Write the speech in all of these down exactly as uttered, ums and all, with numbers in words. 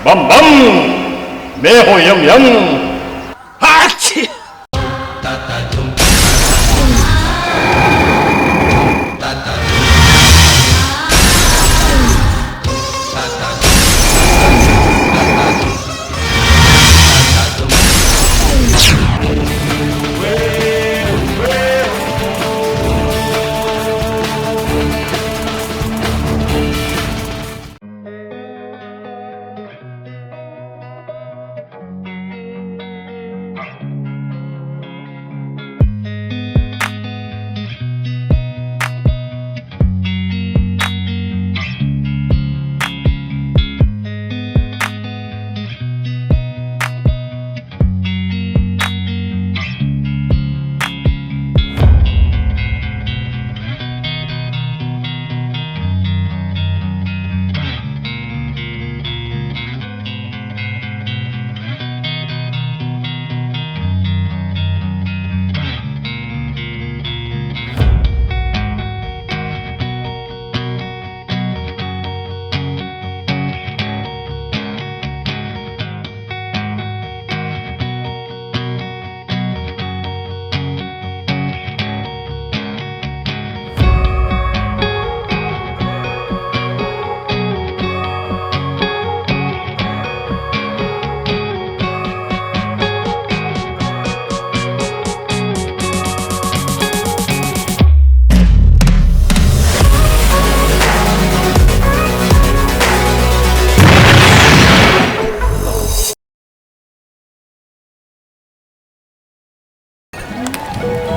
Bomb bomb, मैं हूँ यम यम। हाची।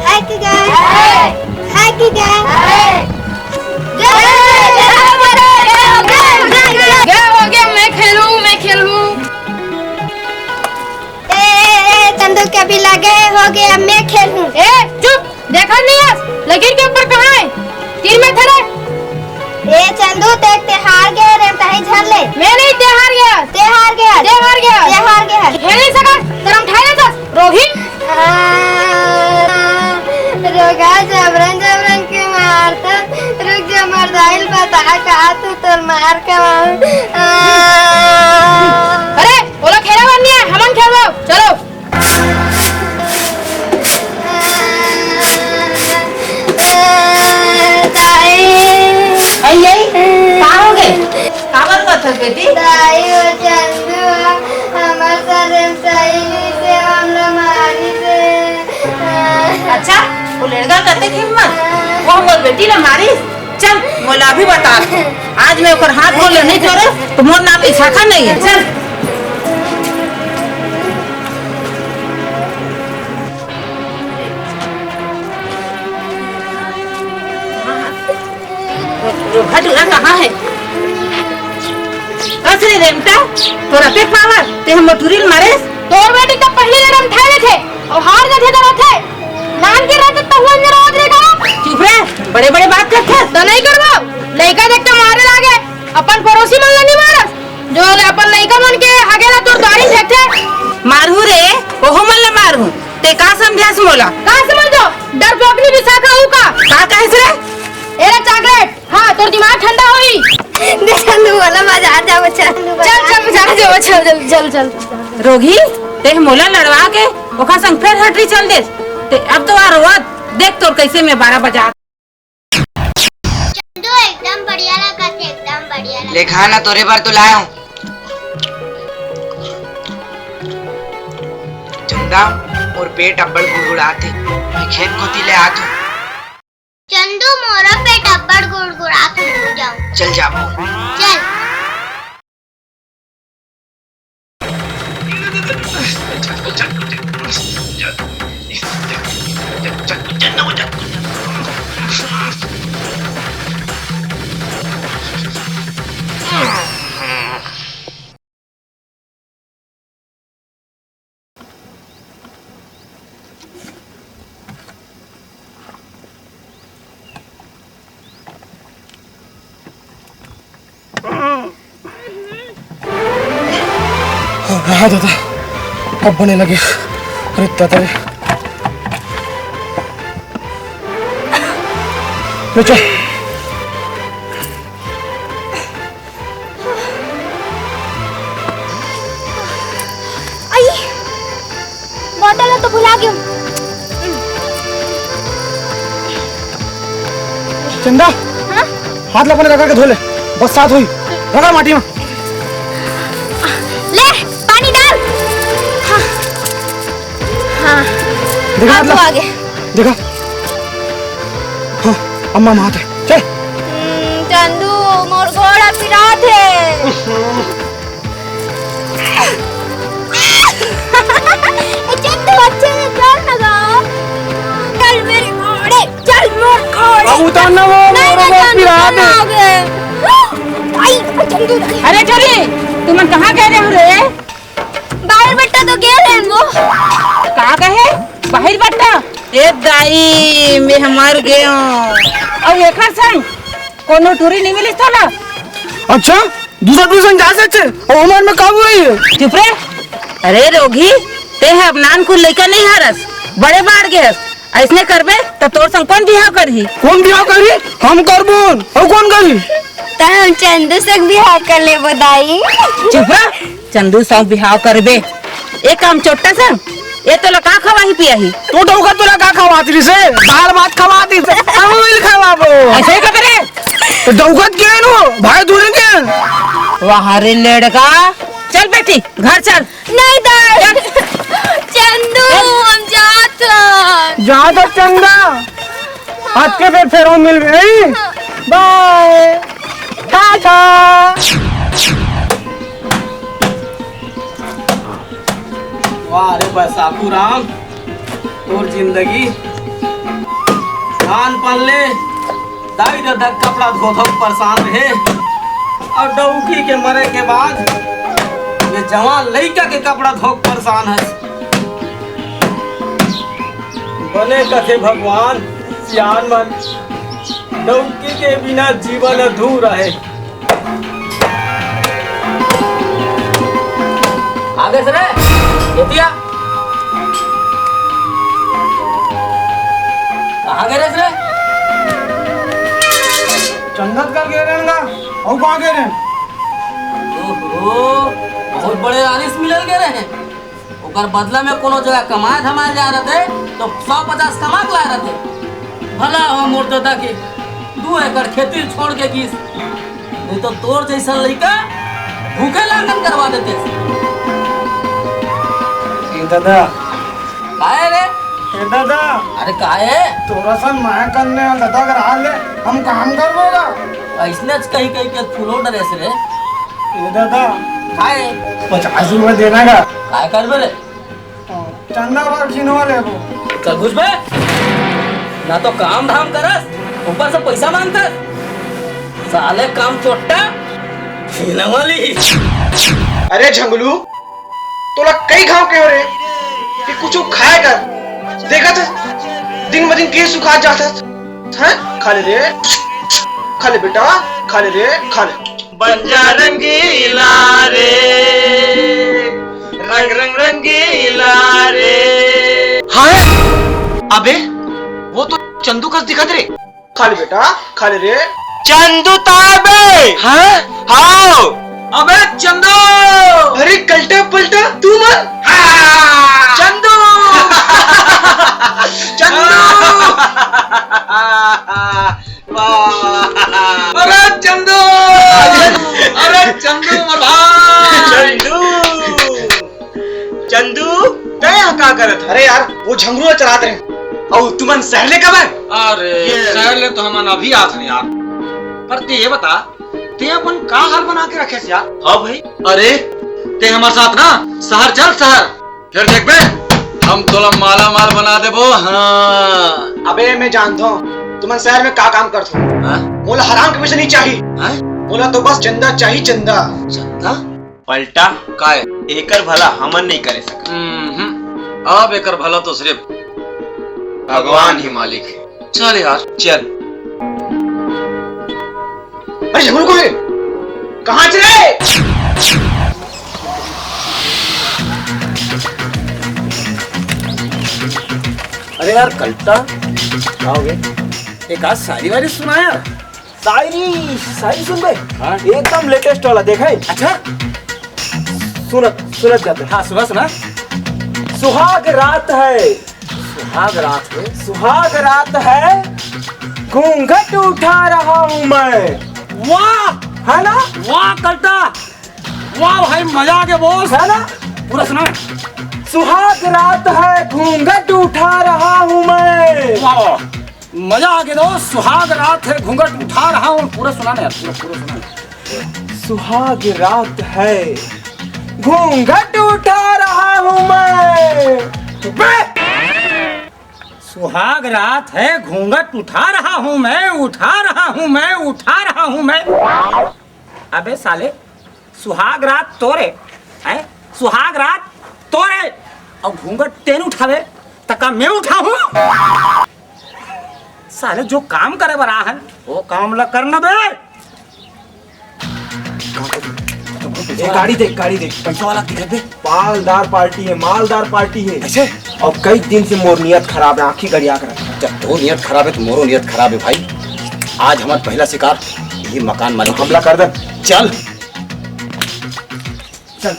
हाय किगा। हाय किगा। गे हो गे, मैं खेलूं, मैं खेलूं। ए, ए, ए, चंदू के अभी लगे हो गया, मैं खेलूं। ए, चुप, देखा नहीं आज लकीर के ऊपर कहाँ है? तीर में थे रे। ए चंदू, ते, ते हार गए रे, तही झर ले। मैं नहीं, ते हार गया। ते हार गया। ते हार गया। ते हार गया। खेल नहीं सका, तरम ठाए ना रोगी। आ, रोगा जबरन जबरन के मारता। रुक जा, मर्दाइल बता का तू तोर मार का। आ। अरे, ओला खेला बर नहीं है, हमन खेलबो, चलो। दाई। आई, आई, का हो गए? काबर रोवत हस बेटी? दाई, वो चंदू हमर साथ में सही नहीं से, हमला मारी से। अच्छा, वो लड़का कतेक हिम्मत, वो मोर बेटी ला मारिस। चल, मोला अभी बता, आज मैं ओकर हाथ गोड़ ला नहीं तोड़े, तो मोर नाम विशाखा नहीं है। चल। रोहा डोरा कहाँ है? कस रे रेमटा, तोर अतेक पावर, ते हम टुरी ल मारेस? तोर बेटी तो पहली ले रम ठाए थे, और हार जाथे तो रोथे। नान के रहते तो हुआ मेरा आदरे का। चुप रे, बड़े-बड़े बात करथे। तो नहीं करबो, लइका देख के मारे लागे, अपन पड़ोसी मन ला नहीं मारस, जो अपन लइका मन के हगेला तोर द्वारी फेंकथे। मारहूँ रे, ओहो मन ला मारहूँ। ते का समझास मोला? का समझो? डरपोकनी विशाखा हूँ का? का कहेस रे? एला चॉकलेट। हाँ, तोर दिमाग ठंडा होई। दे चंदू, वाला बाजार जाओ, चल। चल, चल, बाजार जाओ, चल, चल, चल, चल। रोगी, ते मोला लड़वा के ओखर संग फेर हटरी चल देस। ते अब तो आ रोवत, देख तोर कैसे मैं बारह बजा। चंदू, एकदम बढ़िया लगा थे, एकदम बढ़िया लगा। लेखा ना तोरे बर तो लाया हूँ। चंदा, मोर पेट अब्बड़ गुड़गुड़ात हे, मैं खेत कोती ले आत हूँ। चंदू, मोरो पेट अब्बड़ गुड़गुड़ात हे, जाऊँ। चल जाबो। चल। हाँ दादा, अब बने लगे। अरे दादा रे। ले चल। आ गया। चंदा, हाँ? हाथ ला अपने रगड़ के धो ले, बरसात होही, रगड़ माटी में। ले, पानी डाल। हाँ। हाँ। देखा अब हाथ ला? तो आ गया। देखा। हाँ, अम्मा मात है। चल। हम्म, चंदू, मोर गोड़ा पिरात है। ए, चंदू, अच्छे से चल ना गा। चल मेरे घोड़े, चल मोर घोड़े। अब उतार ना वो, नहीं, मोर नहीं, गोड़ा चंदू, पिरात है। चल ना आगे। भाई, चंदू, नहीं। अरे छोरी, तुमन कहाँ गए रहे हो रे? बाहर बट्टा तो गए रहे वो। का कहे? बाहर बट्टा? ए दाई, मैं हमार गए हूँ। अब एकर संग कोनो टूरी नहीं मिलिस तोला? अच्छा, दूसरा टूरी संग जा सकते? और हमारे में काबू रही है। चुप रे। अरे रोगी, ते ह अब नानकुन लइका नहीं हरस, बड़े बाढ़ गे हस। अइसने करबे त तोर संग कोन बिहाव करही? कोन बिहाव करही? हम करबोन। अउ कोन करही? त हम चंदू संग बिहाव कर लेबो दाई। चुप रह, चंदू संग बिहाव करबे। ए काम चोट्टा संग, ए तोला का खवाही पियाही? तो डौका तोला का खवात रहिस हे? दाल भात खवात रहिस हे। हम मिल खवाबो। अइसे ही कबे रे? तो डौका के नो, भाई दूर के। वाह रे लड़का, चल बेटी, घर चल। नहीं दाई। चंदू, हम जात हन। जात हस चंदा? आज के बेर फेर हम मिलबे, नहीं? बाय। टाटा। वाह रे बैसाखू राम, तोर जिंदगी। नानपन ले दाई ददा के कपड़ा धो धो के परेशान रहे, अउ डौकी के मरे के बाद ये जवान लइका के कपड़ा धो के परेशान हस। बने कथे भगवान, सियान मन, डौकी के बिना जीवन अधूरा हे। आगे से रे, एतिया। कहाँ गे रेहेस रे? चंदा करा गे रेहेन गा, अउ कहाँ गे रेहेन? ओहो, बहुत बड़े आनिस मिलल गे रेहेन। ओकर बदला में कोनो जगह कमाए धमाए जाए रहते, तो सौ पचास कमा के लाए रहते। भला हो मोर ददा के दू एकड़ खेती छोड़ के गिस, नहीं तो तोर जइसन लइका भूखे लांगन करवा देते। ए ददा। काहे रे? ए ददा। अरे काहे? तोर सन माया करने वाला ददा अगर आ ले, हम काम करबो गा। अइसने कही कही के फूलो डरेस रे। ए ददा। काहे? पचास रुपया देना गा। काय करबे रे? चंदा बर झिनवा लेबो। चल घुस बे। ना तो काम धाम करस, ऊपर से पैसा मांगतस। साले काम चोट्टा, झिनवा ली। अरे झंगलू, तोला कई घांव कहे रेहेंव कि कुछु खाए कर, देखत हस, दिन ब दिन के सुखा जात हस। हैं? खा ले रे, खा ले बेटा, खा ले रे, खा ले। बन जा रंगीला रे, रंग रंग रंगीला रे। हाय, अबे, वो तो चंदू कस दिखत रे। खा ले बेटा, खा ले रे। चंदू ताबे। हाँ? हाओ। अबे चंदू। अरे कल्टा पल्टा, तू मन। हाँ। चंदू। चंदू। वाह। अरे चंदू, अरे चंदू मोर भाई। चंदू, चंदू, तैं यहाँ का करत हस? अरे यार, वो झंगरू चरात रहे। अउ तुमन शहर ले कब आए? अरे, ये शहर ले तो हमन अभी आत हन यार। पर तैं ये बता, तैं अपन का हाल बना के रखेस यार? हाँ भाई। अरे, तैं हमर साथ ना शहर चल, शहर। फेर देखबे, हम तोला माला माल बना देबो। हाँ। अबे मैं जानथों तुमन शहर में का काम करथो। हाँ? मोला हराम के पैसा नहीं चाही। हाँ? मोला तो बस चंदा चाही, चंदा। चंदा? पलटा। काय? एकर भला हमन नहीं करे सकत। हम्म, अब एकर भला तो सिर्फ भगवान ही मालिक हे। चल यार, चल। अरे झगड़ू कहाँ हे? कहाँ चले? अरे यार कल्टा, का हो गे? एक आध शायरी वायरी सुना यार। शायरी, शायरी सुनबे? हाँ। एकदम latest वाला, देखा है? अच्छा। सुनत, सुनत जाते। हाँ, सुना, सुना। सुहाग रात है, सुहाग रात है। सुहाग रात है, घूंघट उठा रहा हूँ मैं। वाह! है ना? वाह कलटा, वाह भाई, मजा आ गया बॉस। है ना? पूरा सुना। सुहाग रात है, घूंघट उठा रहा हूँ मैं। वाह, वाह। मजा आ गया दोस्त, सुहाग रात है, घूंघट उठा रहा हूँ। पूरा सुना ना यार, पूरा, पूरा सुना। सुहाग रात है, घूंघट उठा रहा हूँ मैं। बे! सुहाग रात है, घूंघट उठा रहा हूँ मैं, उठा रहा हूँ मैं, उठा रहा हूँ मैं। अबे साले, सुहाग रात तोरे, हैं? सुहाग रात तोरे, अउ घूंघट तेन उठावे, त का मैं उठाहूँ? साले, जो काम करे बर आ हन, वो काम ला करना बे। ए, गाड़ी देख, गाड़ी देख। पैसा वाला दिखत बे। मालदार पार्टी है, मालदार पार्टी है। ऐसे? अउ कई दिन से मोर नियत खराब है, आँखी गड़िया कर रखा है। जब तोर नियत खराब है, तो मोरो नियत खराब है भाई। आज हमार पहला शिकार ये मकान मालिक हमला कर दे। चल। चल।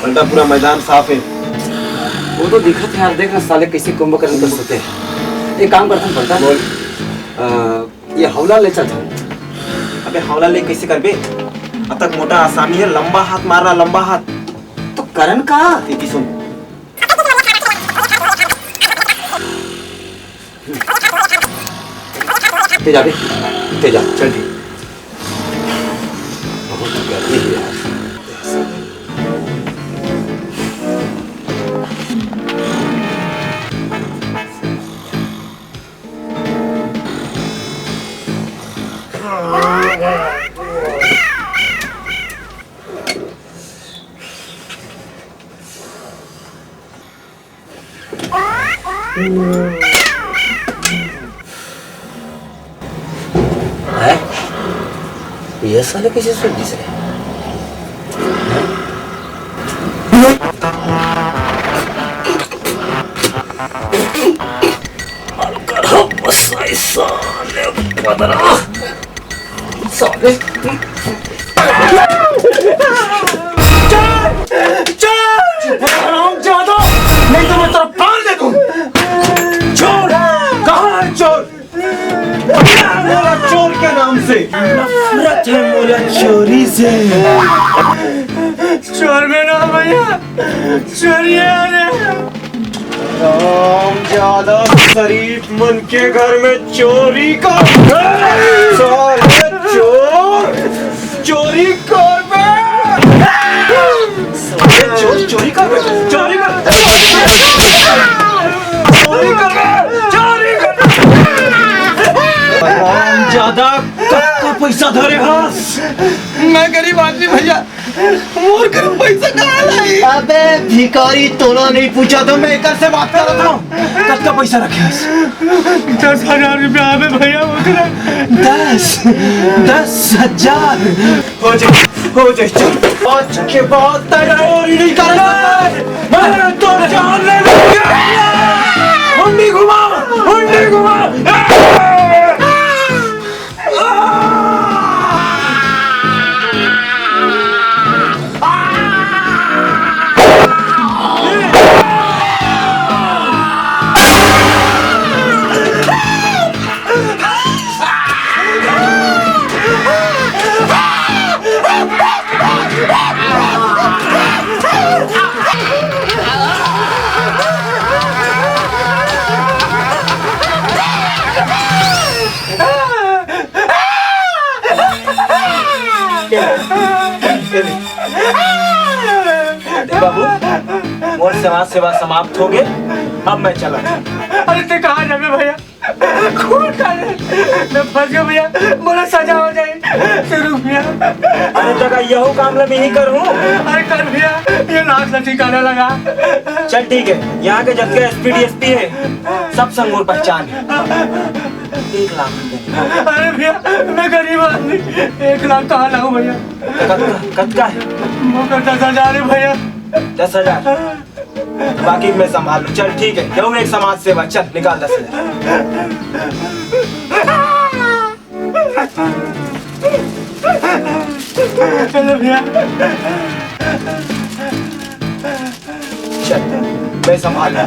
बंटा, पूरा मैदान साफ है। वो तो दिखत है यार, देख ना साले कैसे कुंभकर्ण कर सकते हैं। एक काम करते हैं बंटा, बोल। अ, ये हौला ले चलते हैं। अबे हौला ले कैसे करबे? अतक मोटा आसामी है, लंबा हाथ मार रहा, लंबा हाथ। तो करन का? इतनी सुन। तेज आ बे, तेज आ। चल ठीक। बहुत गर्मी है यार। हैं? ये साले कैसे सुन दिस रहे? साले पदरा। साले। चोर! चोर! चुप रह, हरामजादा! नहीं तो मैं तेरा प्राण दे दूं। चोर! कहाँ है चोर? मोला चोर के नाम से नफरत है, मोला चोरी से। चोर में ना भैया, चोरी है रे। हरामजादा, शरीफ मन के घर में चोरी कर। साले चोर, चोरी कर बे। साले चोर, चोरी कर बे, चोरी कर। चोरी कर बे, चोरी कर। हरामजादा, कतका पैसा धरे हस? मैं गरीब आदमी भैया, मोर कर पैसा कहाँ लाई? अबे भिखारी, तोला नहीं पूछा तो मैं एकर से बात करत हूँ। कतका पैसा रखे हस? दस हजार रुपया आवे भैया, ओकरा। दस? दस हजार? हो जाए, हो जाए, चल। आज के बाद तेरा चोरी नहीं करना। मैं तो जान ले लूंगा। हुंडी घुमा, हुंडी घुमा। बाबू, मोर समाज सेवा समाप्त हो गए, अब मैं चला। अरे ते कहाँ जाबे भैया? खून डाले। मैं फंस गया भैया, मोला सजा हो जाए। ते रुक भैया। अरे तका यहू काम ला मैं ही करूँ। अरे कर भैया, ये लाश ला ठिकाना लगा। चल ठीक है, यहाँ के जतके एसपी डीएसपी है, सब संग मोर पहचान है। एक लाख रुपए निकाल। अरे भैया, मैं गरीब आदमी, एक लाख कहाँ लाऊं भैया? कतका, कतका है? वो कर दस हजार है भैया। दस हजार। बाकी मैं संभाल लूं। चल ठीक है, जाऊं एक समाज सेवा। चल निकाल दस हजार। चलो भैया। चल, मैं संभाल लूं।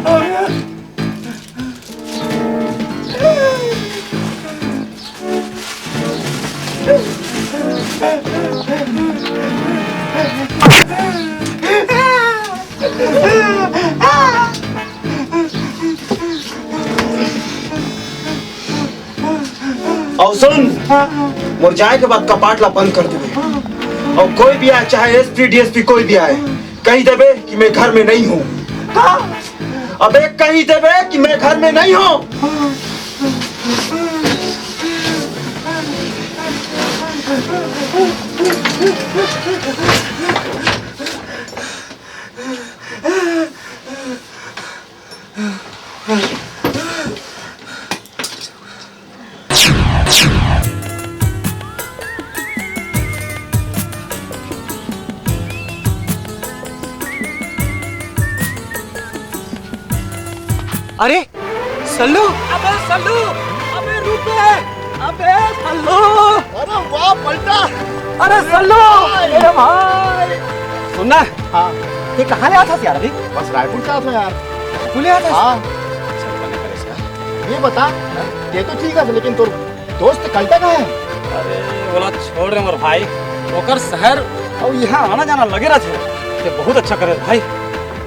अउ सुन, मोर जाए के बाद कपाट ला बंद कर देबे। अउ कोई भी आए, चाहे एसपी डीएसपी कोई भी आए, कही देबे कि मैं घर में नहीं हूँ। अबे कही देबे कि मैं घर में नहीं हूँ। अरे सल्लू, अबे सल्लू, अबे रुक बे, अबे सल्लू। अरे वाह पलटा। अरे सल्लू, भाई। मेरे भाई। सुन ना। हाँ। ये कहाँ जात हस यार अभी? बस रायपुर जात हँव यार। रायपुर जात हस? हाँ। चल, बने करे से। ये बता, ये तो ठीक है, लेकिन तोर दोस्त कलटा कहाँ है? अरे, ओला छोड़ रे मोर भाई, ओकर शहर अउ यहाँ आना जाना लगे रहिथे। ते बहुत अच्छा करे भाई,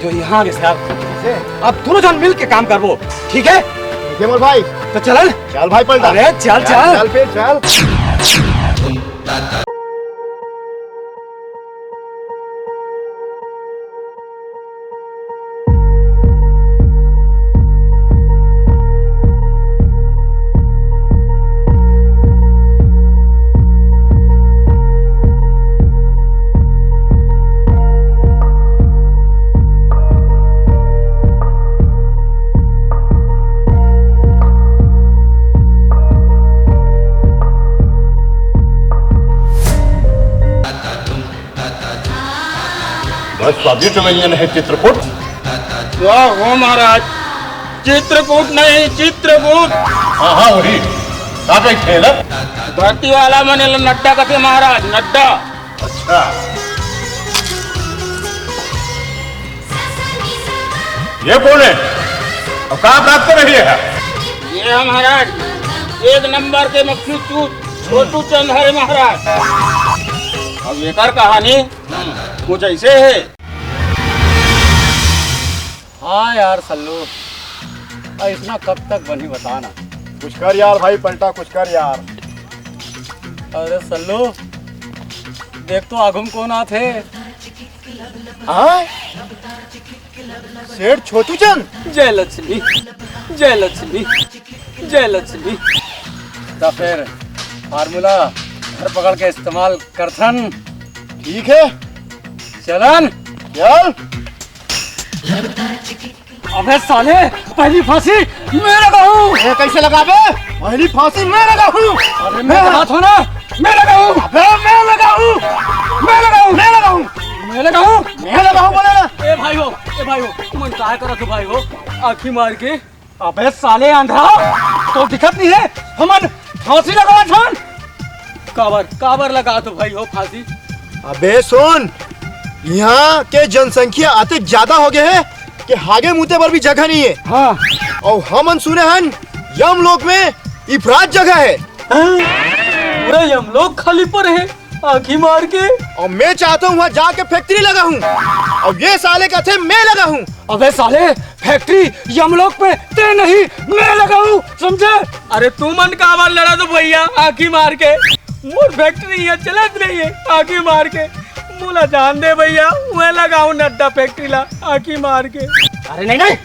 जो यहाँ आगे शहर। कैसे? अब दोनों झन मिल के काम करबो, ठीक है? ठीक है मोर भाई। तो चलन। चल भाई पलटा। अरे चल, चल, चल। चल फिर चल। बस स्वादिष्ट व्यंजन है चित्रकूट। वाह हो महाराज, चित्रकूट नहीं, चित्रकूट। हाँ, हाँ, वही। का कहिथे एला? धरती वाला मन एला नड्डा कथे महाराज, नड्डा। अच्छा। ये कौन है? और कहाँ प्राप्त कर रही है? ये है महाराज, एक नंबर के मक्खी चूत, छोटू चंद हरे महाराज। अब एकर कहानी कुछ ऐसे है। हाँ यार सल्लू, अइसना कब तक बनही बता ना। कुछ कर यार भाई पलटा, कुछ कर यार। अरे सल्लू, देख तो आगू म कौन आथे। हाँ? सेठ छोटू चंद। जय लक्ष्मी, जय लक्ष्मी, जय लक्ष्मी। तो फिर फार्मूला घर पकड़ के इस्तेमाल करथन। ठीक है। चलन। चल। अबे साले, पहली फांसी मैं लगाऊं। ए, कैसे लगाबे? पहली फांसी मैं लगाऊं। अरे मैं लगाथों ना, मैं लगाऊं। अबे मैं लगाऊं। मैं लगाऊं। मैं लगाऊं। मैं लगाऊं। मैं लगाऊं बोले ना। ए भाई हो, ए भाई हो, तुमन काय करत हो भाई हो? आँखी मार के। अबे साले आंधरा, तो दिखत नहीं है, हमन फांसी लगावत हन। काबर, काबर लगाथो भाई हो फांसी? अबे सुन, यहाँ के जनसंख्या अतेक ज्यादा हो गए है कि हागे मुते बर भी जगह नहीं है। हाँ। अउ हमन सुने हन यमलोक में इफरात जगह है। हाँ? पूरा यमलोक खाली पड़े है आँखी मार के। अउ मैं चाहता हूँ वहाँ जाके फैक्ट्री लगाहूँ। अउ ये साले कथे मैं लगाहूँ। अबे साले, फैक्ट्री यमलोक में ते नहीं, मैं लगाहूँ, समझे? अरे तुमन काबर लड़त हो भैया आँखी मार के? मोर फैक्ट्री यहाँ चलत नहीं है आँखी मार के। मोला जान दे भैया, मैं लगाहूँ नड्डा फैक्ट्री ला आँखी मार के। अरे नहीं, नहीं,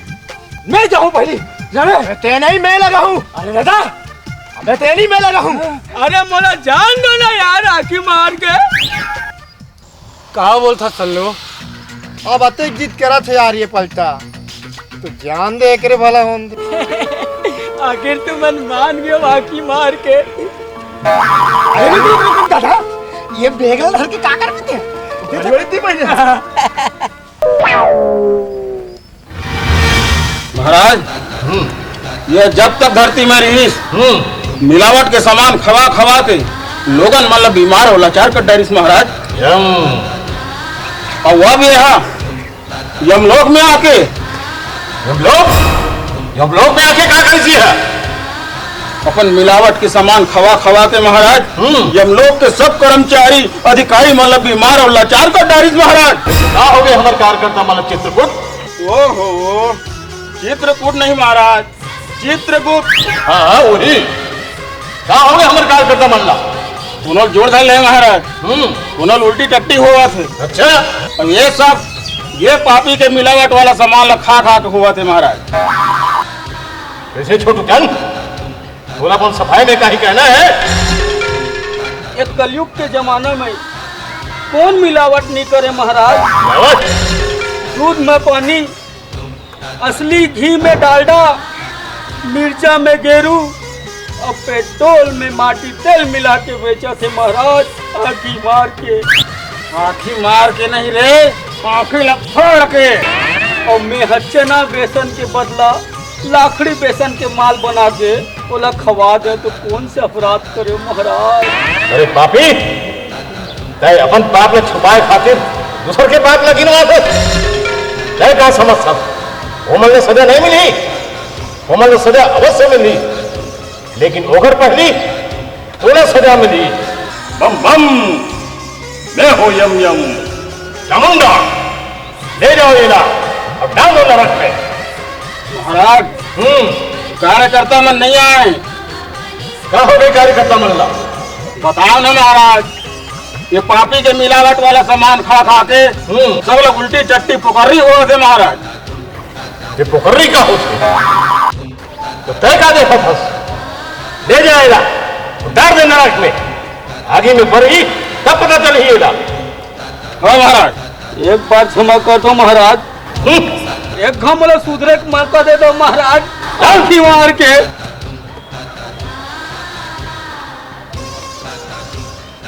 मैं जाहूँ पहली। अरे ते नहीं, मैं लगाहूँ। अरे दादा, अबे ते नहीं, मैं लगाहूँ। अरे मोला जान दो ना यार आँखी मार के। का बोलथस सल्लू? अब अतेक जिद करत हे यार ये पलटा, तो जान दे एकरे भला होन दे। आखिर तुमन मान गयो आँखी मार के। अरे रुक, रुक, रुक, रुक, दादा, ये बेग ला धर के का करबे ते? बड़ी थी पहले। महाराज, हम्म। ये जब तक धरती में रहिस, हम्म। मिलावट के सामान खवा खवा के लोगन मन ला बीमार अउ लाचार कर डारिस महाराज। यम। अउ अब ये हा यमलोक में आके। यमलोक? यमलोक में आके का करिस ये हा? अपन मिलावट के सामान खवा खवा के महाराज, हम्म। यमलोक के सब कर्मचारी, अधिकारी मन ला बीमार अउ लाचार कर डारिस महाराज। का होगे हमर कार्यकर्ता मन ला चित्रकूट? ओहो, चित्रकूट नहीं महाराज, चित्रगुप्त। हाँ, हाँ, वही। का होगे हमर कार्यकर्ता मन ला? कोनो जोर धर ले महाराज। हम्म। कोनो उल्टी टट्टी होवत हे। अच्छा। अब ये सब, ये पापी के मिलावट वाला सामान ला खा खा के होवत हे महाराज। कैसे छोटू चंद? तोला अपन सफाई में का ही कहना हे? ये कलयुग के जमाना में कौन मिलावट नहीं करे महाराज? मिलावट? दूध में पानी, असली घी में डालडा, मिर्चा में गेरू अउ पेट्रोल में माटी तेल मिला के बेचत हे महाराज, आँखी मार के। आँखी मार के नहीं रे, आँखी ला फोड़ के। अउ मैं ह चना बेसन के बदला लाखड़ी बेसन के माल बना के ओला खवा दे तो कौन से अपराध करे महाराज? अरे पापी, तै अपन पाप ला छुपाए खातिर दूसर के पाप ला गिनवाथस। तै का समझथस? ओमन ला सजा नहीं मिलही, ओमन ला सजा अवश्य मिलही, लेकिन ओकर पहली तोला सजा मिलही। बम बम, मैं हो यम यम। चामुंडा, ले जाओ एला, अब डाल दो नरक में। महाराज, हम्म। कार्यकर्ता मन नहीं आए। का होगे कार्यकर्ता मन ला? बताओ ना महाराज, ये पापी के मिलावट वाला सामान खा खा के हम्म। सब लोग उल्टी चट्टी पोकर्री होवत हे महाराज। ये पोकर्री का होथे? तो तै का देखथस? ले जा एला, डार दे नरक में। आगी में बरही, तब पता चलही एला। हाँ महाराज, एक बार क्षमा कर दो महाराज। हम्म। एक घाव मोला सुधरे के मौका दे दो महाराज। हाँ। आँखी मार के।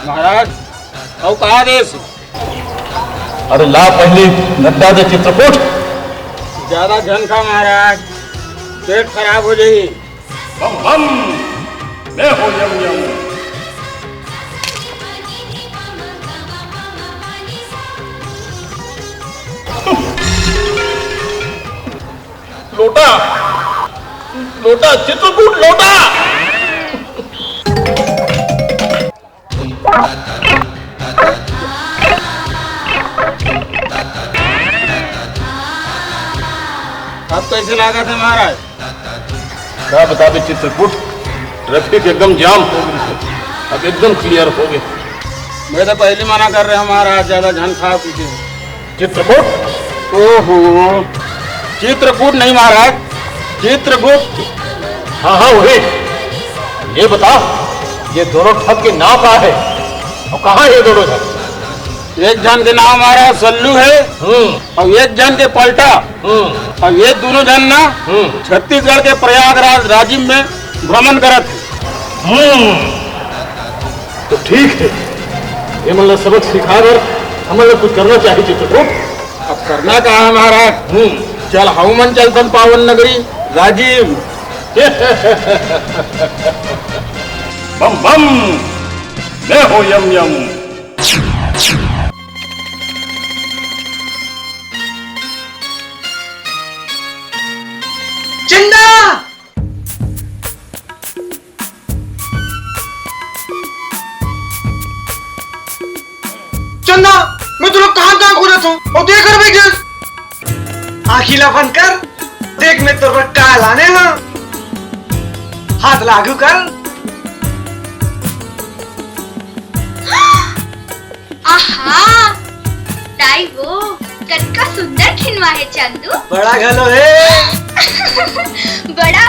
महाराज, अउ का देस? अरे ला पहली नड्डा दे चित्रकूट। ज्यादा झन खा महाराज, पेट खराब हो जाही। बम बम, मैं हो यम यम। लोटा, लोटा, चित्रकूट लोटा। अब कैसे लागत हे महाराज? का बताबे चित्रकूट, ट्रैफिक एकदम जाम हो गे, अब एकदम क्लियर हो गे। मैं तो पहली मना कर रहे हूँ महाराज, ज्यादा झन खाओ पीछे। चित्रकूट? ओहो, चित्रकूट नहीं महाराज, चित्रगुप्त। हाँ हाँ, वही। ये बता, ये दोनों ठग के नाम का हे अउ कहाँ हे ये दोनों झन? एक झन के नाम महाराज सल्लू हे, हम्म। अउ एक झन के पलटा। हम्म। अउ ये दोनों झन ना हम्म। छत्तीसगढ़ के प्रयागराज राजिम में भ्रमण करत हे। हम्म, तो ठीक हे, ये मन ला सबक सिखाए बर हमन ला कुछ करना चाहिए चित्रकूट। अब करना का हे महाराज? हम्म। चल हमन चलथन पावन नगरी राजिम। बम बम, मैं हो यम यम। चंदा! चंदा, मैं तोला कहाँ कहाँ खोजत हूँ अउ तैं घर बैठे हस। आँखी ला बंद कर, देख मैं तोर बर का लाने हँव। हाथ ला आगू कर। आहा, दाई वो, कतका सुंदर खिलौना हे चंदू। बड़ा घलो हे। बड़ा।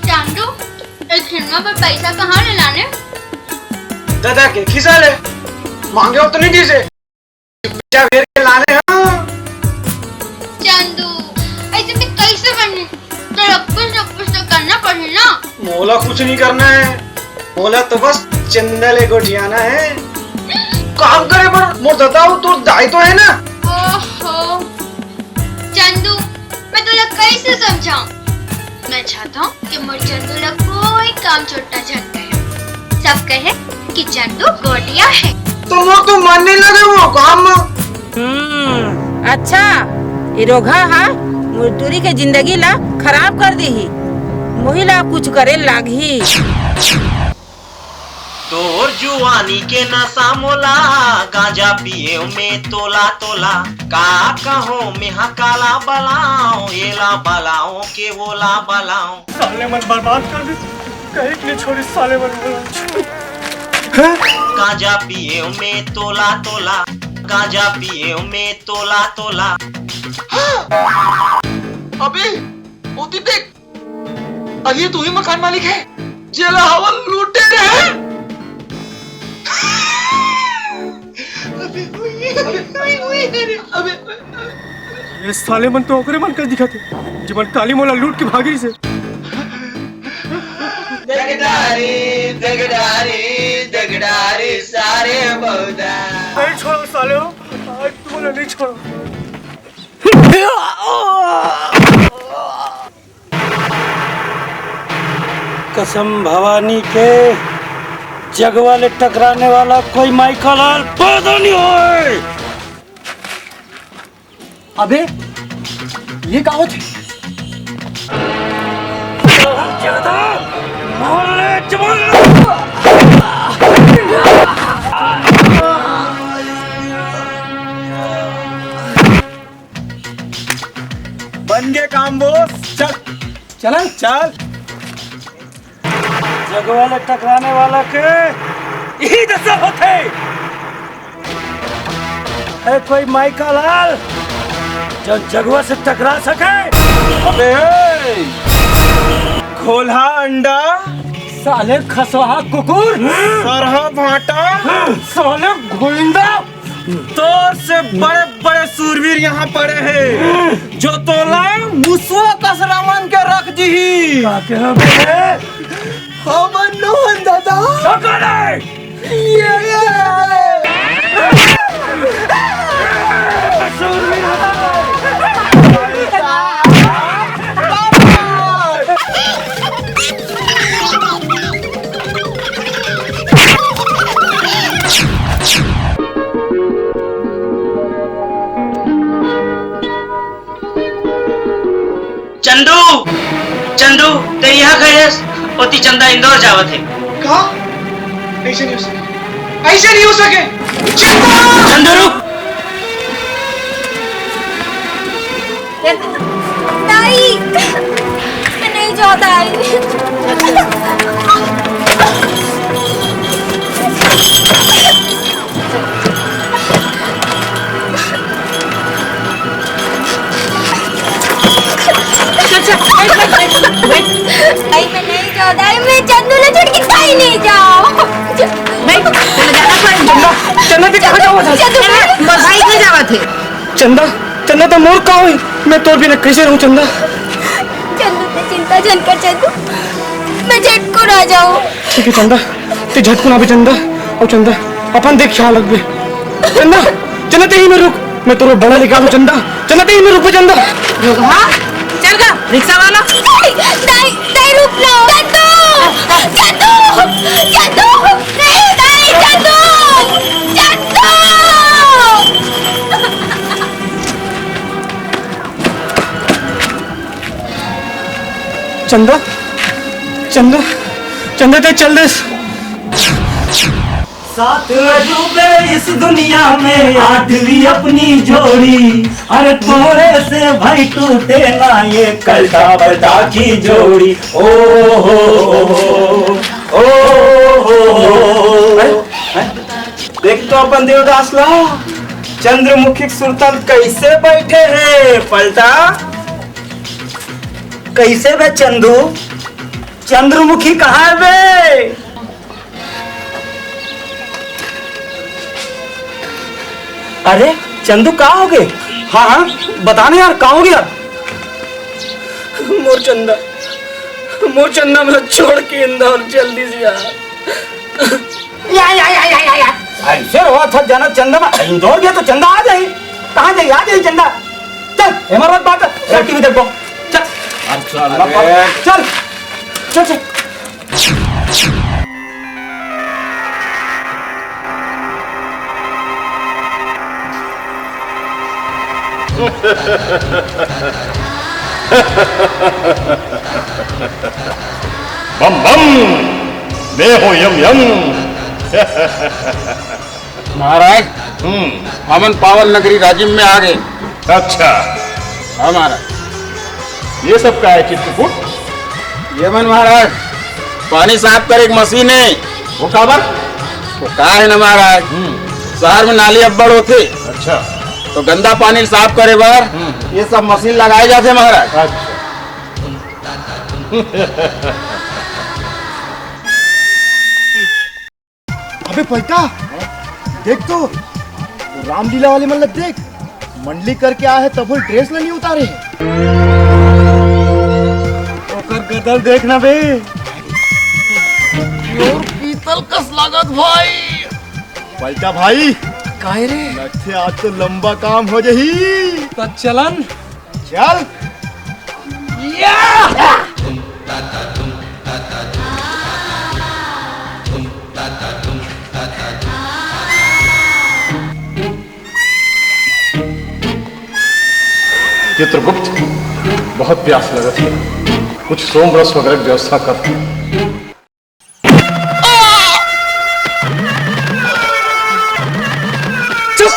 चांदू, ए खिलौना बर पैसा कहाँ ले लाने? दादा के खिसा ले, मांगे हो तो नहीं दीस हे। बेटा, फेर के नहीं करना है, बोला तो बस चंदा ले गोठियाना है। काम करे बर मोर ददा अउ तोर दाई तो है ना। ओहो, चंदू, मैं तोला कैसे समझाऊं? मैं चाहता हूँ कि मोर चंदू ला कोई काम छोटा झन कहे, सब कहे कि चंदू गोटिया है। तो मोर तो मन नहीं लगे वो काम में। हम्म, अच्छा, ए रोगहा हा मोर टूरी के जिंदगी ला खराब कर दीही। मोही ला कुछ करे लागही। तोर जुआनी के नशा मोला, गांजा पिए में तोला तोला। का कहो मेहा काला बलाओ, एला बलाओ के ओला बलाओ। साले मन बर्बाद कर दे, कहीं के नहीं छोड़ी साले मन मोला। गांजा पिए में तोला तोला, गांजा पिए में तोला तोला। हाँ! अबे, ओती देख, अरे ये तो ही मकान मालिक है, जेला हवन लूटे रहे। अबे, अबे, अबे, अबे, अबे, अबे। ये साले मन तो ओकरे मन कस दिखत हे, जेमन काली मोला लूट के भागिस हे। जगदारी, जगदारी, जगदारी सारे बौदा। नहीं छोड़ो साले हो, आज तुमने नहीं छोड़ो। कसम भवानी के, जगवा ले टकराने वाला कोई माई का लाल पैदा नहीं होए। अबे, ये का होथे? बन गए काम बॉस, चल। चला? चल। जगवा ले टकराने वाला के यही दशा होथे। है कोई माई का लाल जो जगवा से टकरा सके? अबे ए! घोलहा अंडा, साले खसवा कुकुर, सरहा भाटा, साले गुइंदा। तोर से बड़े बड़े सूरवीर यहाँ पड़े हैं, जो तोला मुसवा कस रमन के रख दीही। का कहे बे? हमन नोहन दादा। का करे? ये, ये। सूरवीर हमारे। चंदू, चंदू, ते यहाँ का हस? ओती चंदा इंदौर जावत हे। का? ऐसे नहीं हो सके, ऐसे नहीं हो सके। चंदू! चंदू, रुक। दाई, मैं नहीं जाऊँ, दाई। चल, चल, बैठ, बैठ, बैठ, बैठ। दाई, मैं नहीं जाऊँ, दाई, मैं चंदू ला छोड़ के कहीं नहीं जाऊँ। बैठ, चल, जाना पड़े। चंदा, चंदा, ते कहाँ जावत हस? चंदू, चंदा, मोर भाई के जावत हे। चंदा, चंदा, तो मोर का होई? मैं तोर बिना कैसे रहूं चंदा? चंदू, ते चिंता झन कर चंदू, मैं झटकुन आ जाऊं। ठीक है चंदा, ते झटकुन आबे चंदा। अउ चंदा, अपन देख ख्याल रखबे। चंदा, चंदा, ते ही में रुक, मैं तोर बड़ा लेके आऊं चंदा। चंदा, ते ही में रुक बे चंदा। हाँ, चल गा, रिक्शा वाला। नहीं, नहीं, नहीं, रुक ना। चंदू, चंदू, चंदू, नहीं, नहीं, चंदू, चंदू। चंदा, चंदा, चंदा, ते चल देस। सात अजूबे इस दुनिया में, आठवीं अपनी जोड़ी। अरे तोरे से भाई टूटे ना ये करदा बरदा की जोड़ी। ओ हो हो हो, ओ हो हो हो। हैं? हैं? देख तो अपन देवदास ला, चंद्रमुखी के सुरता म कैसे बैठे हे पलटा। कैसे बे चंदू, चंद्रमुखी कहाँ हे बे? अरे चंदू, का हो गे? हाँ हाँ, बता ना यार, का हो गे? मोर चंदा, मोर चंदा मन छोड़ के इंदौर चल दिस यार। या, या, या, या, या, या। ऐसे रहा था जना चंदा में, इंदौर गया तो चंदा आ जाए। कहाँ जाए, आ जाए चंदा। चल, हमारा बात, चल टीवी देखो। चल। अरे चल, अरे। चल। चल, चल। बम बम, मैं हो यम यम। महाराज, हम्म। हमन पावन नगरी राजिम में आ गए। अच्छा। हाँ महाराज। ये सब का है चित्रकूट? ये मन महाराज, पानी साफ करे एक मशीन है। वो काबर? वो का है ना महाराज, हम्म। शहर में नाली अब्बड़ होथे। अच्छा। तो गंदा पानी साफ करे बर हम्म। ये सब मशीन लगाए जाथे महाराज। अच्छा। अबे पैता, देख तो, रामलीला वाले मन ला देख, मंडली करके आए हे, तभो ड्रेस ला नहीं उतारे हे। ओकर गदल देख ना बे, प्योर पीतल कस लागत भाई। पैता भाई, काहे रे? लगथे आज तो लंबा काम हो जही। त चलन। चल। या! चित्रगुप्त, बहुत प्यास लगत हे, कुछ सोम रस वगैरह के व्यवस्था कर। चुप!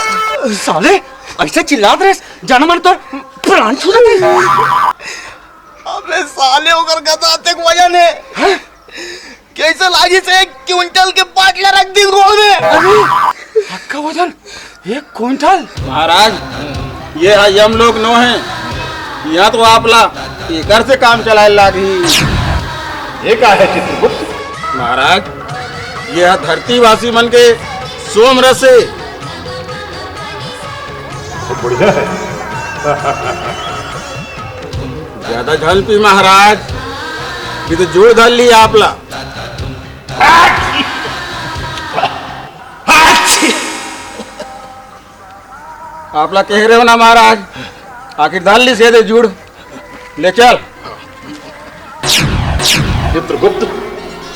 साले, ऐसे चिल्लात रहे, जाना मन तोर प्राण छूट जाते। अबे साले, ओकर गदा अतेक वजन हे। हैं? कैसे लागी से एक क्विंटल के बाटला रख दी गोड़ में। अरे, हक्का वजन एक क्विंटल? महाराज, ये ह यम लोक नो हे, यहाँ तो आपला एकर से काम चलाए लागही। ये का है चित्रगुप्त? महाराज, ये ह धरतीवासी मन के सोम रस हे। बहुत बढ़िया है। ज्यादा झन पी महाराज, ये तो जोर धर ली आपला। आपला कह रहे हो ना महाराज, आखिर धर ली सीधे जुड़। ले चल। चित्रगुप्त,